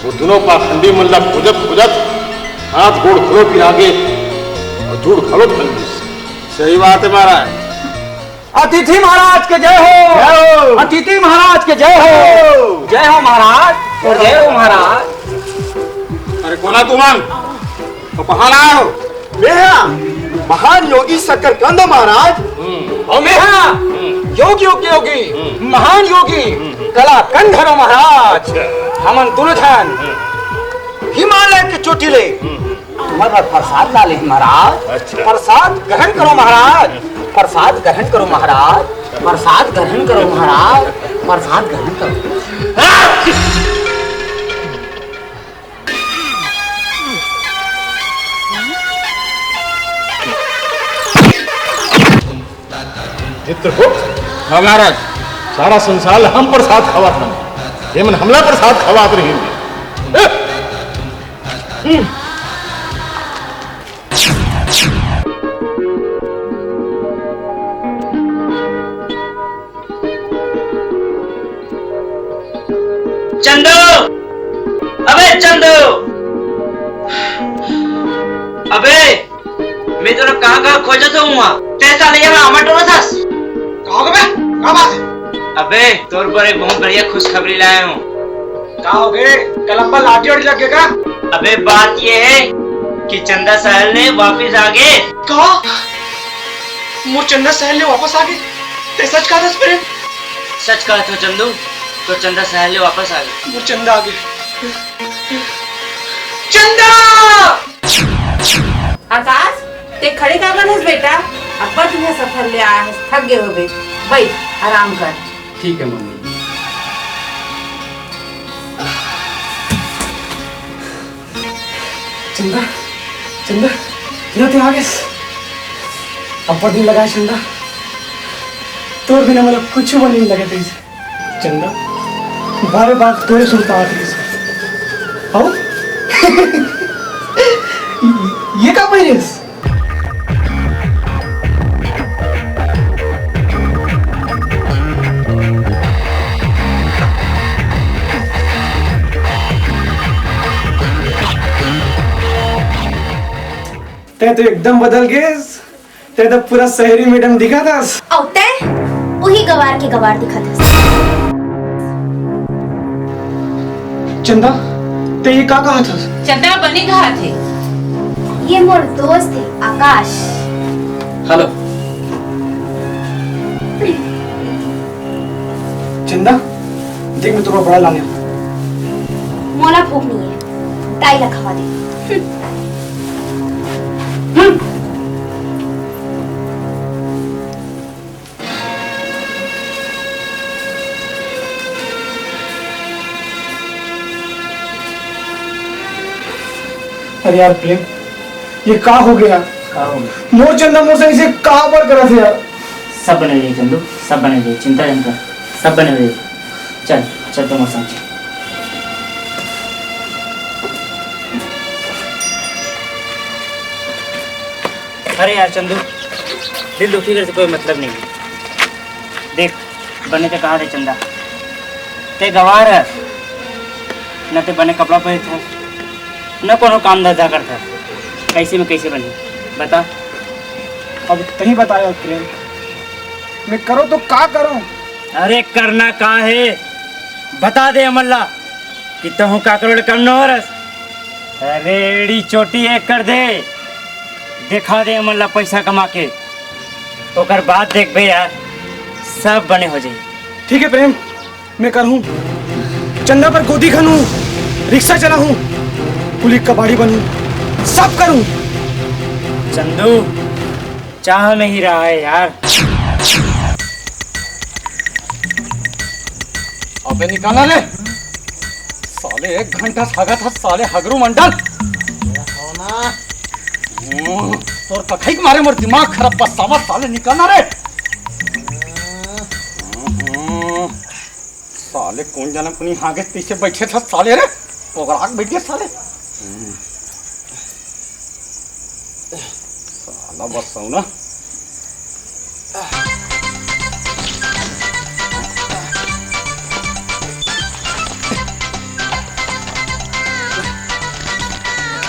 वो दोनों पाखंडी मन ला खोजत खोजत हाथ गोड़ घलो पिरा गे और जुड़ घलो धर ली। सही बात है महाराज। अतिथि महाराज के जय हो। जय हो। अतिथि महाराज के जय हो। जय हो। जय हो महाराज। जय हो महाराज। अरे कोन हा तुमन? तो कहाँ आए हो? मैं हा महान योगी शकरकंद महाराज। हम्म। और मैं हा हम्म। योगी, योगी, योगी, हम्म। महान योगी, हम्म। कलाकंद हरो महाराज। अच्छा। हमन दोनों झन हम्म। हिमालय के चोटी ले हम्म। तुम्हारा प्रसाद ला ले महाराज। अच्छा। प्रसाद ग्रहण करो महाराज। प्रसाद ग्रहण करो महाराज। प्रसाद ग्रहण करो महाराज। प्रसाद ग्रहण करो। चित्रगुप्त, हाँ महाराज। सारा संसार ला हम प्रसाद खवात हन, ये मन हमला प्रसाद खवात रही। चंदू, अबे चंदू, अबे मैं तोला कहाँ कहाँ खोजत हूँ वहाँ, तैं साले यहाँ आमा टोरत हस। का हो गे बे? का बात है? अबे तोर बर एक बहुत बढ़िया खुशखबरी लाए हूँ। का हो गे? कलम पर लाठी वाठी लग गे का? अबे बात ये है कि चंदा सहल ने वापिस आ गे। का? मोर चंदा सहल ने वापस आ गे? तैं सच कहत हस प्रेम? सच कहत हूँ चंदू, तोर चंदा सहल ने वापस आ गे। मोर चंदा आ गे। चंदा! आकाश, तैं खड़े काबर हस बेटा? अब्बड़ दिन सफर ले आए हस, थक गे होबे। बइठ, आराम कर। ठीक है मम्मी। चंदा, चंदा, चंदा, तैं आ गेस। अब्बड़ दिन लगा हे चंदा, तोर बिना मोला कुछ बने नहीं लगे। चंदा, बारे बात तोरे सुरता आत रहिस। हौ? ये का पहिरेस? तैं तो एकदम बदल गेस। तैं तो पूरा शहरी मैडम दिखत हस। अउ तैं उही गवार के गवार दिखत हस। चंदा, तैं ये का कहत हस? चंदा बने कहत हे। ये मोर दोस्त हे आकाश। हेलो। चंदा, देख मैं तोर बर बड़ा लाने हँव। मोला भूख नइ हे, दाई ला खवा दे। हम्म। अरे यार प्रेम, ये का हो गया? का हो गया? मोर चंदा मोर संग अइसे का बर करत हे यार? सब बने रही चंदू, सब बने रही, चिंता झन कर, सब बने रही। चल, चल तैं मोर संग चल। अरे यार चंदू, दिल दुखी करे से कोई मतलब नहीं हे। देख, बने तैं कहत हस चंदा, तैं गवार हस, न तैं बने कपड़ा पहिरथस, न कोनो काम धंधा करथस, कइसे में कइसे बनही, बता। अब तहीं बता यार प्रेम, मैं करों तो का करों? अरे करना का हे, बता दे हमन ला कि तहूँ काकरो ले कम न हरस। अरे एड़ी चोटी एक कर दे, देखा दे हमन ला पैसा कमा के, ओकर बाद देखबे यार, सब बने हो जाही। ठीक हे प्रेम, मैं करहूँ। चंदा बर गोदी खनहूँ, रिक्शा चलाहूँ, कुली कबाड़ी बनहूँ, सब करहूँ। चंदू, चाह में ही रहा है यार। अबे निकाला रे। साले एक घंटा से हगत हस, साले हगरू मंडल। ये हो ना। हम्म, तोर कखई के मारे मोर दिमाग खराब बस, सावा साले निकाला रे। हम्म, साले कोन जनम कुनी हागे तइसे बइठे था साले रे। पोगरा के बइठ गे साले। हम्म। साला बस सौ ना।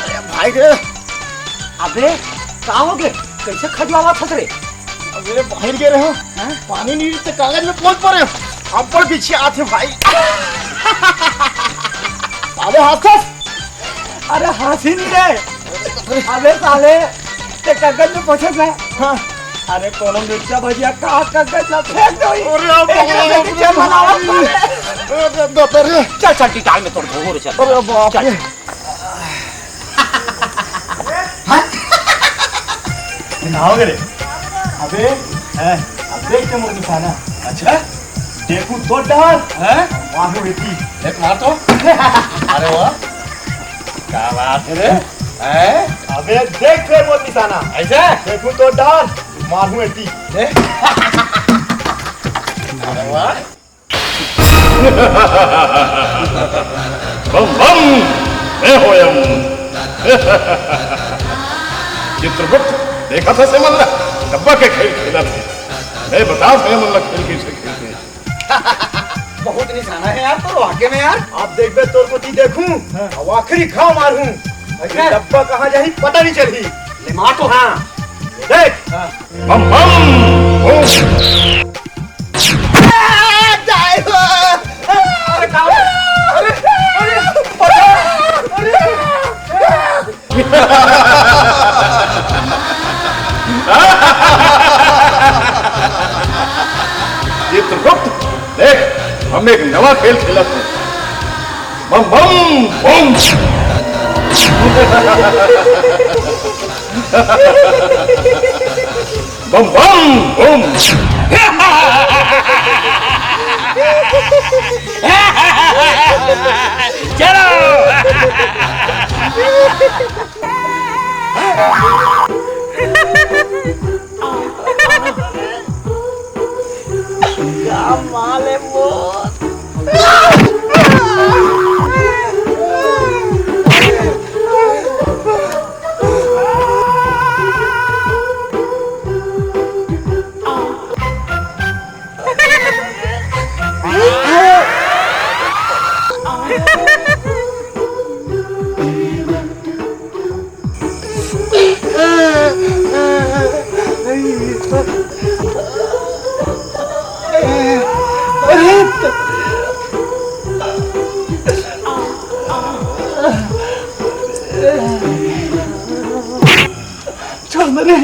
अरे भाई रे, अबे का हो गे? कइसे खजुआवत हस रे? अबे बाहिर गे रहेंव, हाँ? पानी नइ रहिस त कागज में पोंछ परेंव। अब्बड़ बिछियात हे भाई। अबे हांसत हस? अरे हांसी नइ रे। अबे साले, तैं कागज में पोंछत ना? हाँ। अरे कोनो मिर्चा भजिया का कागज ला फेंक दे। अरे बाप रे। चल, चल, टिटाल में तोर घोर चल। अरे बाप रे। हाँ? का हो गे रे? अबे, हैं? अब देख के मोर निशाना। अच्छा? देखहूँ तो डार। हैं? मारहूँ एती। देख मार तो। अरे वाह। का बात हे रे? हैं? अबे देख फेर मोर निशाना। अइसे? देखहूँ तो डार, मारहूँ एती। देख। अरे वाह। बम बम, मैं होयम। चित्रगुप्त, देखत हस एमन ला, डब्बा के खेल खेलत हे। मैं बतावत हँव एमन ला खेल कइसे खेलथे। बहुत निशाना हे यार तोर वाकई में यार। अब देखबे तोर कोती देखहूँ, हाँ। अब आखिरी घाव मारहूँ। अइसे? डब्बा कहाँ जाही पता नइ चलही। ले मार तो। हाँ। देख। हाँ। Bomb bomb bomb. चित्रगुप्त, देख, हम एक नवा खेल खेलत हन। Bomb bomb bomb. Bomb bomb bomb. चलो। का माल हे मोर? अरे, छोड़ ना रे।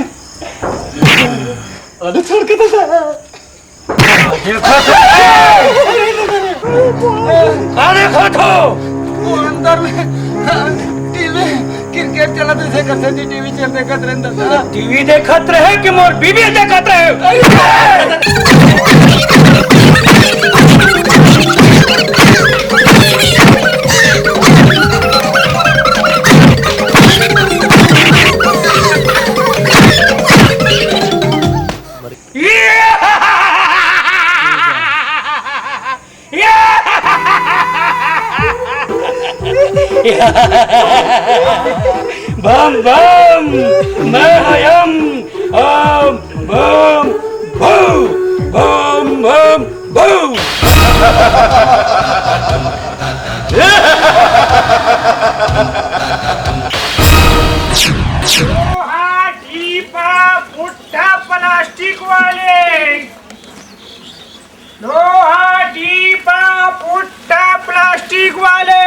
अरे, छोड़ के तो जा। अरे, खा थो। वो अंदर में टीवी, क्रिकेट चलत रहिथे, कथे जी, टीवी चल देखत रहे दादा। टीवी देखत रहे कि मोर बीबी देखत रहे? बम बम, मैं हयम, ओम बम भू, बम बम भू। लोहा टीपा पुट्ठा प्लास्टिक वाले, लोहा टीपा पुट्ठा प्लास्टिक वाले।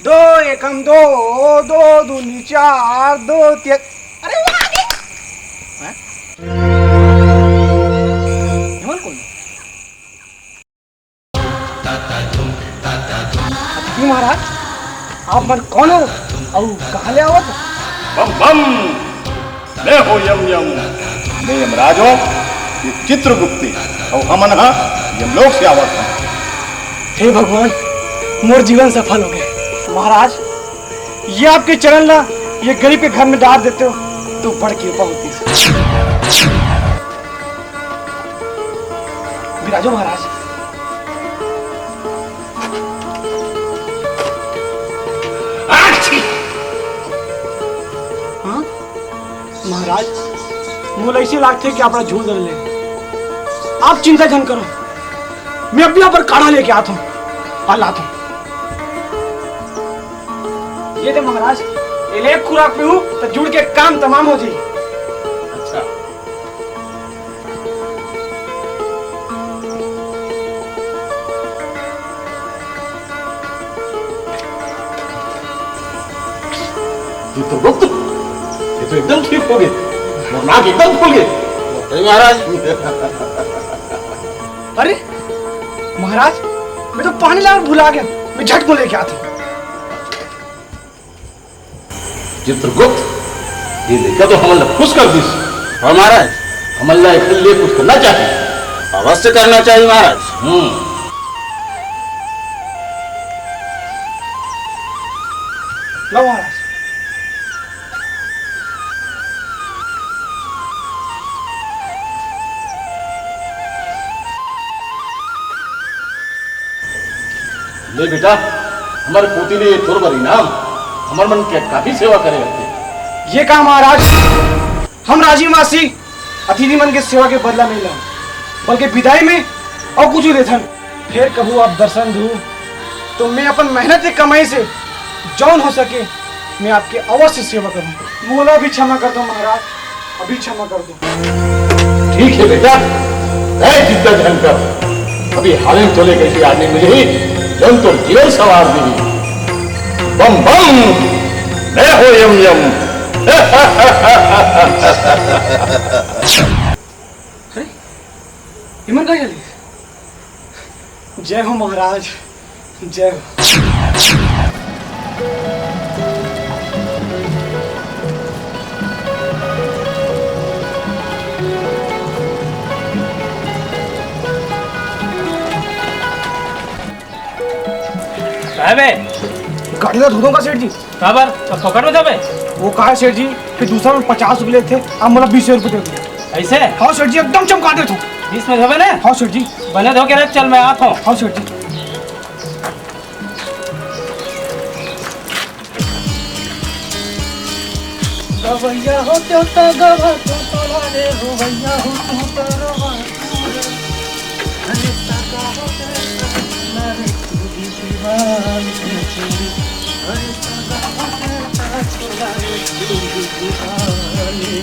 दो एकम दो, दो दूनी चार, दो तीन। अरे, वो आ गए। हैं? ये मन कौन है? अतिथि महाराज, आप मन कौन हो? अउ कहाँ ले आवत हो? बम बम, मैं हो यम यम। मैं यमराज हो, ये चित्रगुप्त हे, अउ हमन ह यमलोक से आवत हन। हे भगवान, मोर जीवन सफल हो गए। महाराज, ये आपके चरण ला ये गरीब के घर में डार देते हो तो बड़ कृपा होती। विराजो महाराज। आछी! हाँ? महाराज, मोला ऐसे लागथे कि आप झूठ बोल रहे। आप चिंता झन करो, मैं अपने आप पर काढ़ा लेके आता हूँ, कल आता हूँ। ये दे महाराज, ये ले खुराक पीहू तो जुड़ के काम तमाम हो जाई। अच्छा। चित्रगुप्त, ये तो एकदम ठीक हो गए, मोर नाक एकदम खुल गए। सही महाराज। अरे महाराज, मैं तो पानी लाना भुला गया, मैं झट को लेके आता हूँ। चित्रगुप्त, ये लइका तो हमन ला खुश कर दिस। हाँ महाराज, हमन ला एखर लिए कुछ करना चाहिए। अवश्य करना चाहिए महाराज। हम्म। लो महाराज। ले बेटा, हमर पोती ले तोर बर इनाम, हमर मन के काफी सेवा करे रहते। ये का महाराज, हम राजीव मासी अतिथि मन के सेवा के बदला नहीं लेन, बल्कि विदाई में अउ कुछ देथन। फिर कभू आप दर्शन दू तो मैं अपन मेहनत के कमाई से जौन हो सके मैं आपके अवश्य सेवा करूँ। मोला भी क्षमा कर दो महाराज, अभी क्षमा कर दो। ठीक है बेटा, तय चिंता झन कर। अभी हालिन तोले कइसे आदमी मिलही, जौन तोर जीवन सवार दिही। बम बम, मैं हो यम यम। अरे, इमन का चली? जय हो महाराज, जय हो। अबे, गाड़ी ला धो दूंगा सेठ जी। काबर? अब पकड़ में जाबे? वो का हे सेठ जी कि दूसरा में पचास रुपये लेथे, अब मोला बीस रुपये दे दो। ऐसे? हाँ सेठ जी, एकदम चमका देथों। बीस में धोबे ना? हाँ सेठ जी। बने धो के रख, चल मैं आथों। हाँ सेठ जी। गवैया हो तो तो गवा तो तोला रे, रोवैया हो तो तो रोवा। अरे सगा हो तो तो रे, तू भी दीवानी। अरे सगा हो तो तो तोला रे, तू भी दीवानी।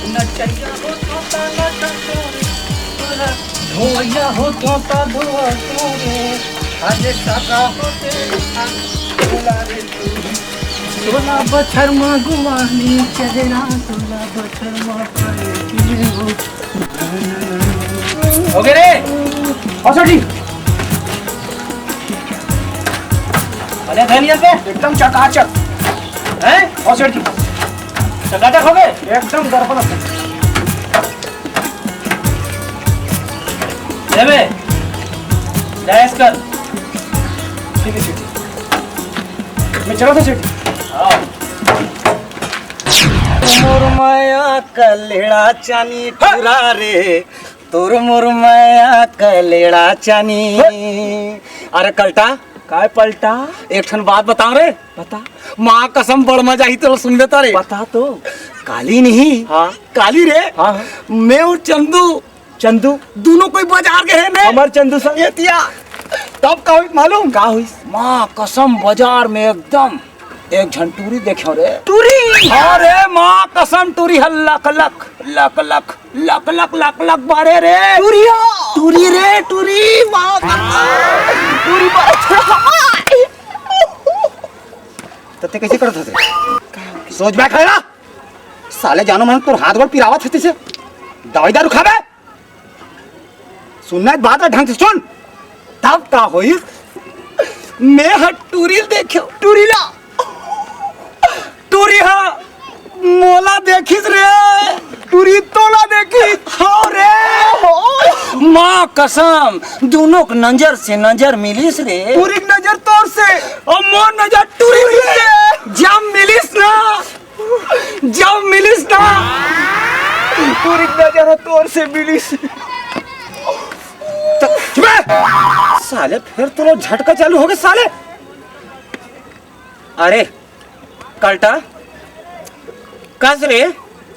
नचैया हो तो तो नचैया रे, तोला धोवैया हो तो तो धोवा तो रे। अरे सगा हो तो तो तोला रे, तू भी सोलह बछर म गुवानी चेहरा, सोलह बछर म पाए के हो। हो गए रे? हाँ सेठ जी। अरे धनिया पे एकदम चकाचक। हैं? हाँ सेठ जी। चकाचक हो गए? एकदम दर्पण। ले बे, डैश कर। ठीक है सेठ जी। मैं चला था सेठ। हाँ। मोर माया का लेड़ा चानी टुरा रे, तोर मोर माया का लेड़ा चानी। अरे कल्टा, काय पलटा? एक ठन बात बताओ रे। बता। माँ कसम बड़ मजा ही तो सुन लेता रे। बता तो। काली नहीं। हाँ। काली रे। हाँ, हाँ। मैं और चंदू चंदू। दोनों कोई बाजार गए हैं ने। हमर चंदू संग। एतिया। तब का हुई मालूम? का हुई? माँ कसम बाजार में एकदम एक झन टूरी देखे रे। टूरी? अरे माँ कसम टूरी ह लक लक, लक लक, लक लक, लक लक बारे रे। टूरिया। टूरी रे, टूरी। माँ कसम। टूरी बारे। तते कैसे करत हते? सोच बैठ है ना? साले जानो मन तोर हाथ गोड़ पिरावत हे तइसे। दवाई दारू खाबे? सुनना हे बात ला ढंग से सुन। तब का होइस? मैं ह टूरी ल देखेंव, टूरी ला। टूरी ह मोला देखिस रे। टूरी तोला देखिस। हव रे। माँ कसम, दूनों के नजर से नजर मिलिस रे। टूरी के नजर तोर से, अउ मोर नजर टूरी से। जब मिलिस ना, जब मिलिस ना, टूरी के नजर ह तोर से मिलिस। त-, चुप बे! साले, फेर तोला झटका चालू होगे, साले। अरे, कल्टा, कस रे?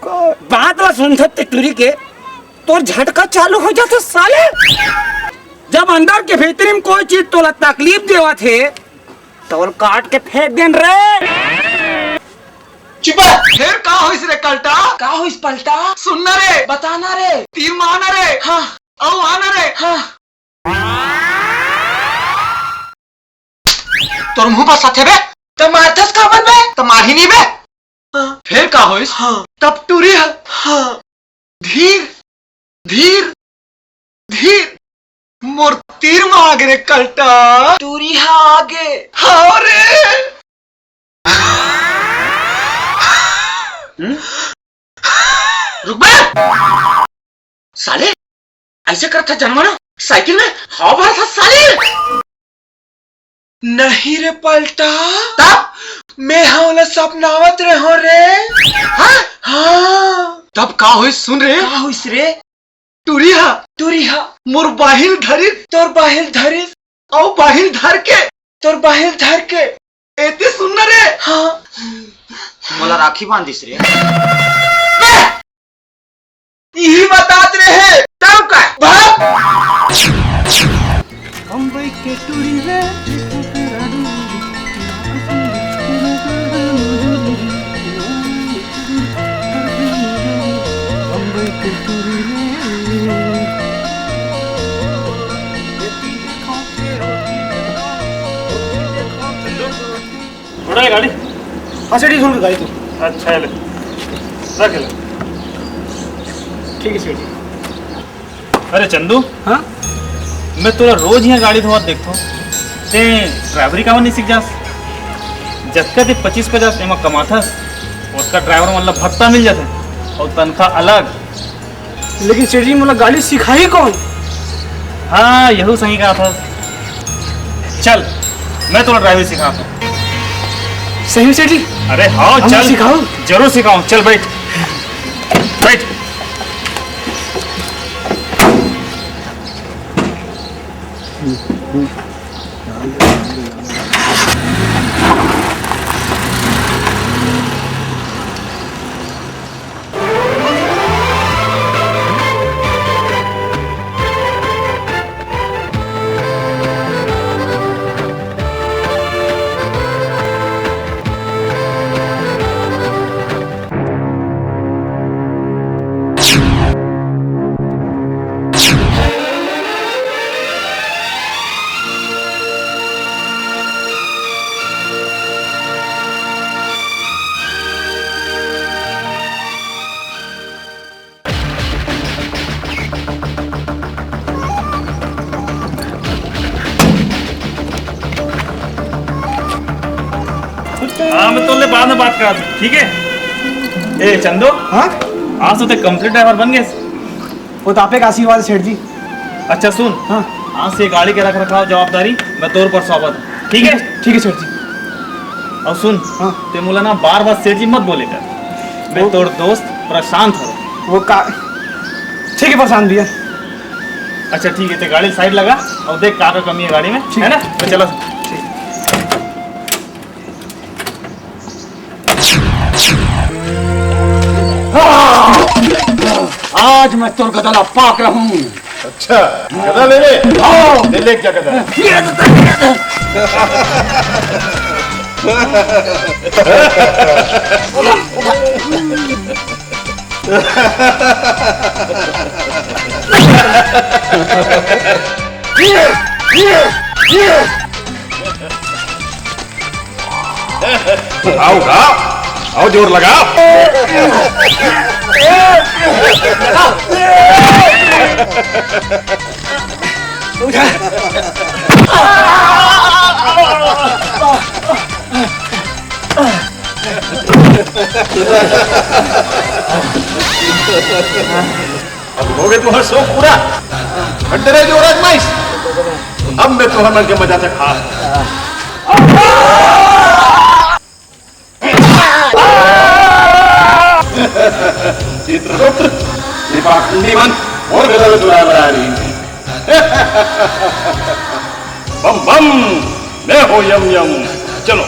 का? बात ला सुनथस ते टूरी के, तोर झटका चालू हो जाथे, साले। जब अंदर के भीतरी में कोई चीज तोला तकलीफ देवत हे, त ओला काट के फेंक देन रे। चुप! फेर का होइस रे कल्टा? का होइस पलटा? सुन ना रे। बता ना रे। तीर म आ ना रे। हाँ। अउ आ ना रे। हाँ। तोर मुंह बसाथे बे। त मारथस काबर बे? त मारही नहीं बे। हाँ। फेर का होइस? हाँ। तब टूरी ह। हाँ। धीर, धीर, धीर। मोर तीर म आगे रे कल्टा। टूरी ह आगे। हाँ रे। हम्म? रुक बे। साले, ऐसे करत हे जनवा ना, साइकिल में हवा भरत हे साले। नहीं रे पलटा। तब? मैं ह ओला सपनावत रहों रे। हाँ? हाँ। तब का होइस सुन रे? का होइस रे? टूरी ह। टूरी ह। मोर बाहिल धरिस। तोर बाहिल धरिस। अउ बाहिल धर के। तोर बाहिल धर के। एती सुन ना रे। हाँ। मोला राखी बांधिस रे। इही बतात रहे, तब का? भाग! बम्बई के टूरी रे। बम्बई के टूरी रे। उड़ा ये गाड़ी। हाँ सेठ जी, सुन गाड़ी तो। अच्छा है, ले। रख ले। ठीक है सेठ जी। अरे चंदू। हाँ? मैं तोला रोज यहाँ गाड़ी धोवत देखथो, ते ड्राइवरी काबर नहीं सीख जास? जतका ते पच्चीस पचास एमा कमाथस, ओतका ड्राइवर मन ला भत्ता मिल जाथे, और तनखा अलग। लेकिन सेठ जी, मोला गाड़ी सिखाही कौन? हाँ, यहू सही कहा था। चल, मैं तोला ड्राइवरी सिखाता हूँ। सही में सेठ जी? अरे हाँ, चल। सिखाओ। जरूर सिखाऊँ। चल, बैठ, बैठ। हाँ, मैं तोले बाद में बात करा, ठीक है? ए चंदो, हाँ? आज तो ते कंप्लीट ड्राइवर बन गए। वो तो आपे का आशीर्वाद है, सेठ जी। अच्छा सुन, हाँ। आज से गाड़ी के रख रखाव जवाबदारी मैं तोर पर सौंपत हूँ, ठीक है? ठीक है सेठ जी। और सुन, हाँ। ते मोला ना बार बार सेठ जी मत बोले कर, मैं वो तोर दोस्त प्रशांत हूँ। वो का, ठीक है प्रशांत भैया। अच्छा ठीक है, ते गाड़ी साइड लगा और देख का का कमी है गाड़ी में, ठीक है ना? तो चला। ठीक। आज मैं तोर गदला पाक रहूं। अच्छा, गदा ले ले। आओ। ले ले क्या गदा? ये तो आओ, आओ, आओ, जोर लगा। अब होगे तुम्हारा शौक पूरा। हट रे जो राजमाइस, अब मैं तुम्हारा मन के मजा से खा। चित्रगुप्त, ये पाखंडी मन और गदल चुरा बना रही। बम बम, मैं हो यम यम। चलो।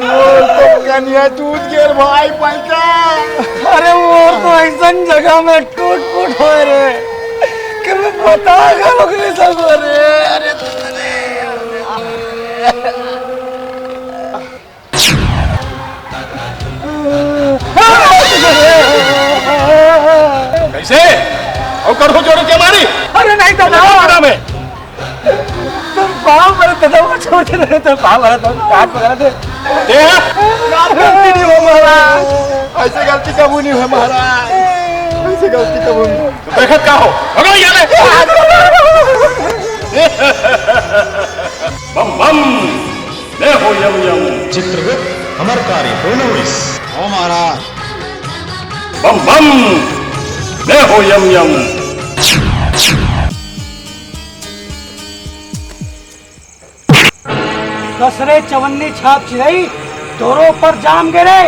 मोर तो कनिया टूट गेल भाई पैसा। अरे मोर तो ऐसन जगह में टूट फूट होए रे कि मैं बता घलो नहीं सकूं रे। अरे कैसे? और करहु जोड़े के मारी? अरे नहीं दादा। बता मैं। तुम पाँव पर दादा, वो छोड़ दे रहे, तुम पाँव पर, तुम हाथ पकड़ दे। ए? गलती नहीं हो महाराज, ऐसे गलती कबू नहीं हो महाराज, ऐसे गलती कबू नहीं हो। देखत का हो? भगो यहाँ ले। Bomb bomb. मैं हो यम यम। चित्रगुप्त, हमर कार्य पूर्ण होइस। हो महाराज। Bomb bomb. मैं हो यम यम। कसरे चवन्नी छाप चिरई, तोरो पर जाम गे रे।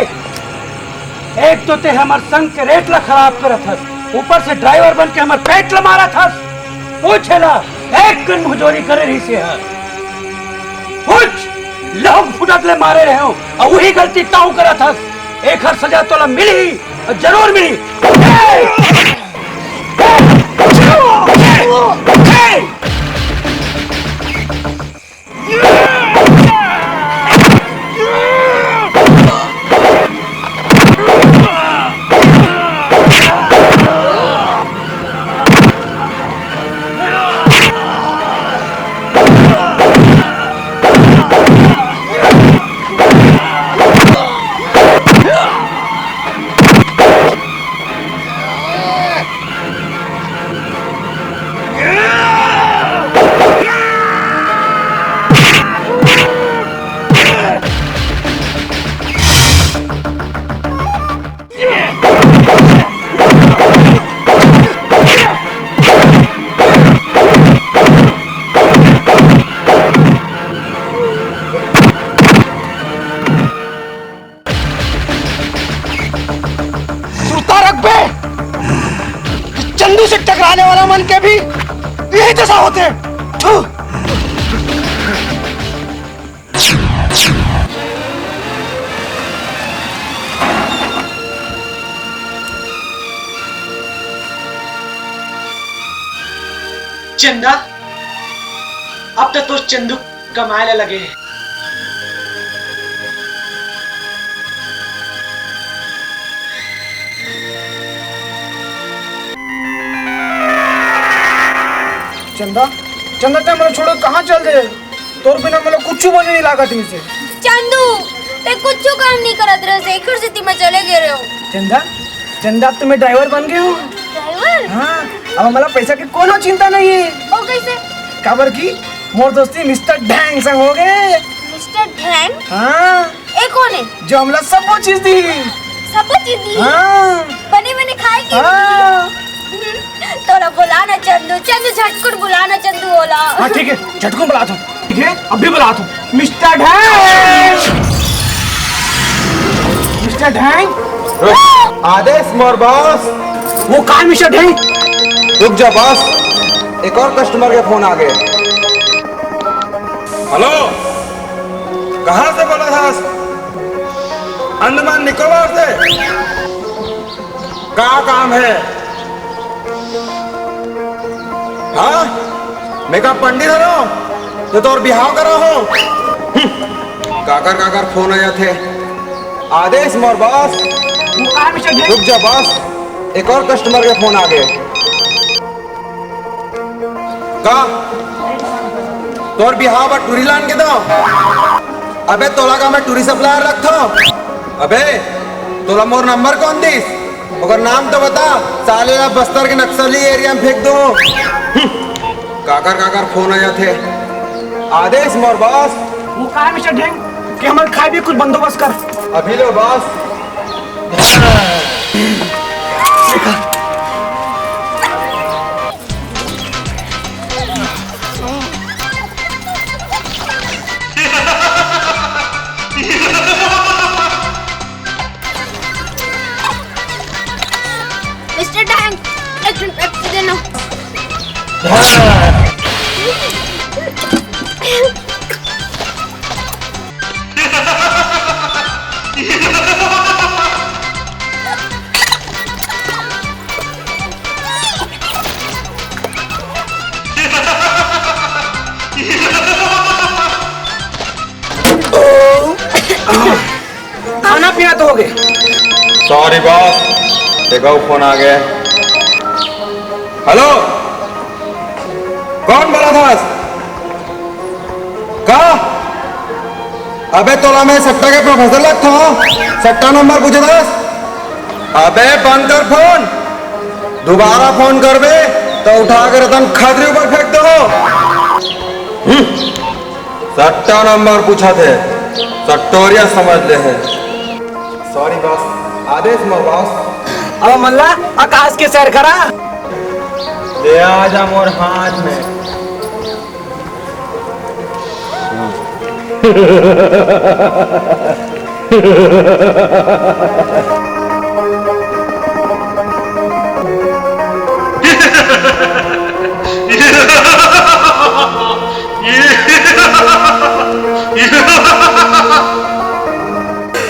एक तो ते हमर संग के रेट ला खराब करत हस, ऊपर से ड्राइवर बन के हमर पेट ला मारत हस। पूछे ला, एक कन भुजोरी करे रहिसे हर। पूछ, लहू फुटत ले मारे रहे हो, और वही गलती ताऊ करत हस। एखर सजा तोला मिलही, और जरूर मिलही। ए! ए! के भी यही दशा होथे। थू। चंदा, अब तो तोर चंदू कमाए ला लगे हे। चंदा, चंदा, तैं मोला छोड़ के कहाँ चल दे? तोर बिना मोला कुछु बने नइ लागत हे। चंदू, तैं कुछु काम नइ करत रहे, एकर सेती मैं चले गे रहेंव। चंदा, चंदा, अब तो मैं ड्राइवर बन गे हंव। ड्राइवर? हाँ, अब मोला पैसा के कोनो चिंता नइ हे। ओ, कइसे? काबर कि मोर दोस्ती मिस्टर ढैंग संग हो गे। मिस्टर ढैंग? हाँ। ए कोन हे? जो हमला सबो चीज दिही। सबो चीज दिही? हाँ। बने बने खाए के हाँ। दिही? तोला बुला ना चंदू, चंदू झटकुन बुला ना चंदू ओला। हाँ, ठीक हे, झटकुन बुलात हंव। ठीक हे, अभी बुलात हंव। मिस्टर ढैंग! मिस्टर ढैंग! आदेश मोर बॉस। वो कहाँ हे मिस्टर ढैंग? रुक जा बॉस, एक और कस्टमर के फोन आ गे। हेलो, कहाँ से बोलत हस? अंडमान निकोबार से। का काम हे? हाँ, मैं का पंडित हरंव जो तोर बिहाव करहूँ? हम्म, काकर काकर फोन आ जाथे। आदेश मोर बॉस। वो का हे मिस्टर ढैंग? रुक जा बॉस, एक और कस्टमर के फोन आ गे। का? तोर बिहाव बर टूरी लान के दंव? अबे तोला का मैं टूरी सप्लायर रखथंव? अबे तोला मोर नंबर कोन दिस? ओकर नाम तो बता, साले ला बस्तर के नक्सली एरिया में फेंक दूं। हम्म, काकर काकर फोन आ जाथे। आदेश मोर बॉस। वो का हे मिस्टर ढैंग कि हमर खाए भी कुछ बंदोबस्त कर। अभी लो बॉस। मिस्टर ढैंग, एक ठन पेप्सी देना। खाना पीना तो हो गे। सॉरी बॉस, एक अउ फोन आ गे। हेलो, कोन बोलत हस? का? अबे तोला मैं सट्टा के प्रोफेसर लगथंव? सट्टा नंबर पूछत हस? अबे बंद कर फोन, दुबारा फोन करबे त उठा के रतन खतरी ऊपर फेंक देहूं। हम्म। सट्टा नंबर पूछत हे, सट्टोरिया समझ ले हे। सॉरी बॉस, आदेश मोर बॉस। अब हमन ला आकाश के सैर करा। ले आ जा मोर हाथ में।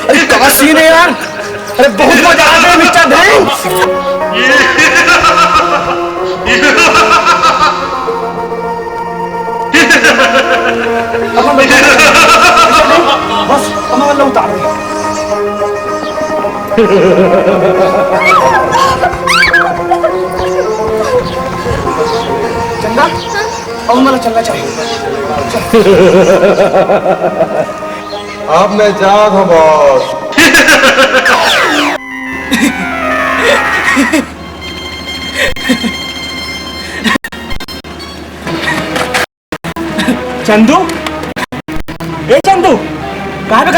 अरे का सीन है यार? अरे बहुत मजा आ गया मिस्टर ढेंग। अब हम लोग, बस, अब हम लोग उतार रहे हैं। चंदा, अब हमारा चलना चाहिए। चल। अब मैं जात हूँ बॉस। चंदू, ए चंदू, कहाँ पे कर